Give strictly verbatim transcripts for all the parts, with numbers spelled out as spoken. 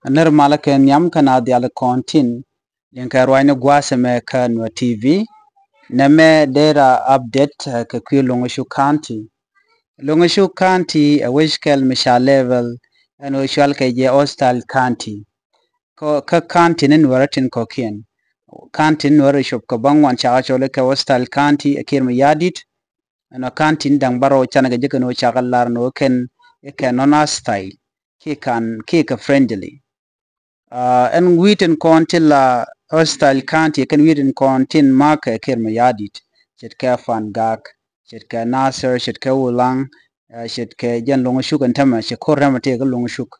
Nir malä kɛ nhiam kä na dhial kɔn tin liŋ kɛ ruacni gua̱a̱th ɛmɛ kä Nuer T V. Nɛmɛ dera update kɛ kui̱ Loŋ Cuk County. Loŋ Cuk County ɛ wec kɛl mi ca level ɛn ɣöö cual kɛ jɛ hostile county. Kä county ni Nuɛrä tin kɔ̱kiɛn, county ni Nuɛrä cop kɛ bäŋuan cakɛ cɔl kɛ hostile county ɛ Kiir Mayardit. Ɛn ɔ county ni da̱ŋ bärɔw canɛ kɛ jɛ kɛn ɣöö cakɛ lar ni ɣöö kɛn ikɛ non hostile kiɛ kɛ friendly. Ɛn wi̱i̱ tin kɔn tin la hostile county kɛn wi̱i̱ tin kɔn tin makɛ Kiir Mayardit, ce̱tkɛ Pangak, ce̱tkɛ Nasir, ce̱tkɛ Ulaŋ, ce̱tkɛ jɛn Loŋ Cuk ɛn tämɛ, cɛ ko̱r tämɛ tëë kä Loŋ Cuk.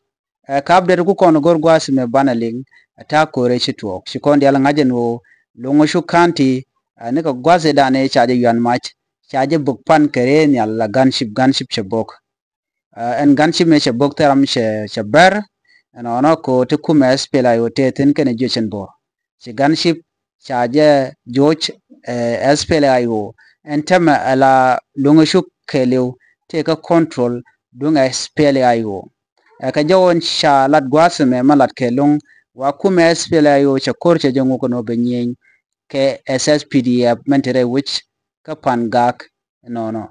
Ɛ kap det ku kɔn go̱r gua̱a̱th mɛ banɛ liŋ, ɛ ta̱a̱ ko̱r ɛ ci tuɔɔk ci kɔn diaal ŋa̱c ɛn ɣöö Loŋ Cuk County, ɛ nikɛ gua̱a̱th ɛ danɛ ca jɛ yuan mac, ca jɛ bök pan kɛ rɛy nhial la gunship, gunship cɛ bök. Ɛn gunship mëë cɛ bök thil ram cɛ bɛr. Ɛnɔnɔ kɛ ɣöö ti kumɛ S P L A I O tëë thi̱n kɛnɛ jiöc ɛn bo̱r, ci gunship ca jɛ joc. Ɛ S P L A I O ɛn tämɛ ala Loŋ Cuk kɛɛliw tëë kä control duŋ S P L A I O. Ɛ kɛ jɔwän ca lat gua̱a̱th ɛmɛ ma lat kɛ loŋ wa kumɛ S P L A I O cɛ ko̱r cɛ jɛ ŋuk ɛn ɣöö bɛ nyieny kɛ S S P D F mɛn ti rɛy wec kä Pangak. Ɛnɔnɔ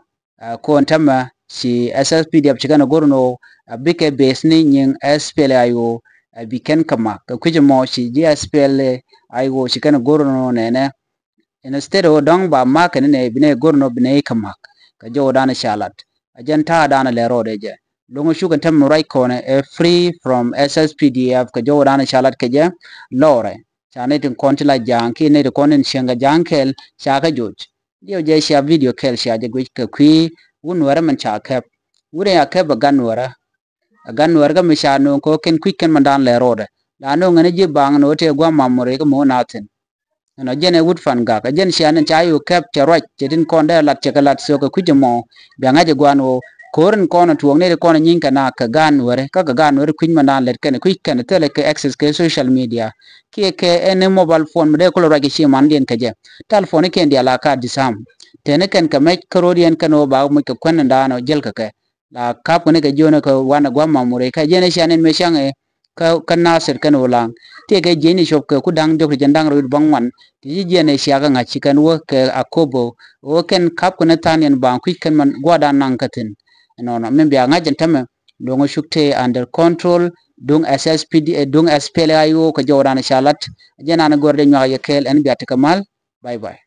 kɔn tämɛ ci S S P D F ci kɛn a go̱r ni ɣöö a bikɛ base ni nyiŋ S P L A I O a bi kɛn kɛ mak kɛ kui̱c ɛmɔ ci ji̱ S P L A I O ci kɛn a go̱r ni ɣöö nɛnɛ. Instead ɣöö dɔ̱ŋ ba mak kɛn nɛ bi nɛ go̱r ni ɣöö bi nɛ kɛ mak kɛ jɔwdan ca lat. A jɛn ta̱a̱dan lɛ rɔɔdɛ jɛ Loŋ Cuk ɛn tämɛ ruac kɔn ɛ free from S S P D F kɛ jɔwdan ca lat kɛ jɛ lɔrɛ. Ca nɛy tin kɔn ti la ja̱a̱ŋ kiɛ nɛy tin kɔn tin cieŋ kɛ ja̱a̱ŋ kɛɛl ca kɛ joc. Diɛw jɛ cia video kɛl cia jɛ guic kɛ kui̱ wun Nuɛrä min ca kɛp. Wun ɛ ya kɛp ɛ gan Nuɛrä. Ɛ gan Nuɛrä kä mi ca no̱o̱ŋ kɛ ɣöö kɛn kui̱c kɛn man dan lɛ ro̱o̱dɛ la no̱o̱ŋ ɛn ji̱ baŋ ni ɣöö tëë gua̱a̱m mam mɔ rɛy kä mo̱o̱n a thi̱n. Ɛnɔ jɛn ɛ wut Pangak ɛ jɛn cia nɛn ca yo̱o̱ kɛp cɛ ruac cɛ tin kɔn dee lat cɛ kɛ lat thok kɛ kui̱c ɛmɔ. Bia ŋa̱c ɛ gua̱a̱n ɣöö ko̱r in kɔn ɛ tuɔɔk nɛy ti kɔn ɛ nyiny kɛ na kɛ gan Nuɛrä kä kɛ gan Nuɛrä kui̱c man dan lɛt kɛn ɛ kui̱c kɛn ɛ thilɛ kɛ access kɛ social media. Kiɛ kɛ ɛn ɛ mobile phone mi dee kulɛ ruac kɛ ci man diɛn kɛ jɛ. Telephone kiɛn diaal a ka disarm. Teni kɛn kɛ mɛc kä ro̱o̱diɛn kɛn ɣöö ba muc kɛ kuɛn in daanɔ jel kɛ kɛ. La kap kɛ ni kɛ jiön kɛ wanɛ gua̱a̱m mam murɛ kɛ jɛn ɛ cia nɛn mëë caŋ ɛ kä Nasir kɛn Ulaŋ. Tëë kɛ jiɛcni cop kɛ ku da̱ŋ diɔ̱k ti jɛn da̱ŋ rɛw wi̱cdɛ bäŋuan ti ci jiɛn ɛ cia kɛ ŋa̱c ci kɛn wä kɛ Akobo. Ɣöö kɛn kap kɛ ni tha̱a̱n yɛn baŋ kui̱c kɛn man gua̱a̱r da̱a̱n naŋ kä thi̱n. Ɛnɔnɔ min bia ŋa̱c ɛn tämɛ Loŋ Cuk tëë under control duŋ S S P D, duŋ S P L A I O kɛ jɔwdan ca lat. Jɛn an gɔr dee nyuak yɛ kɛɛl ɛn bia tekɛ mal. Bye bye.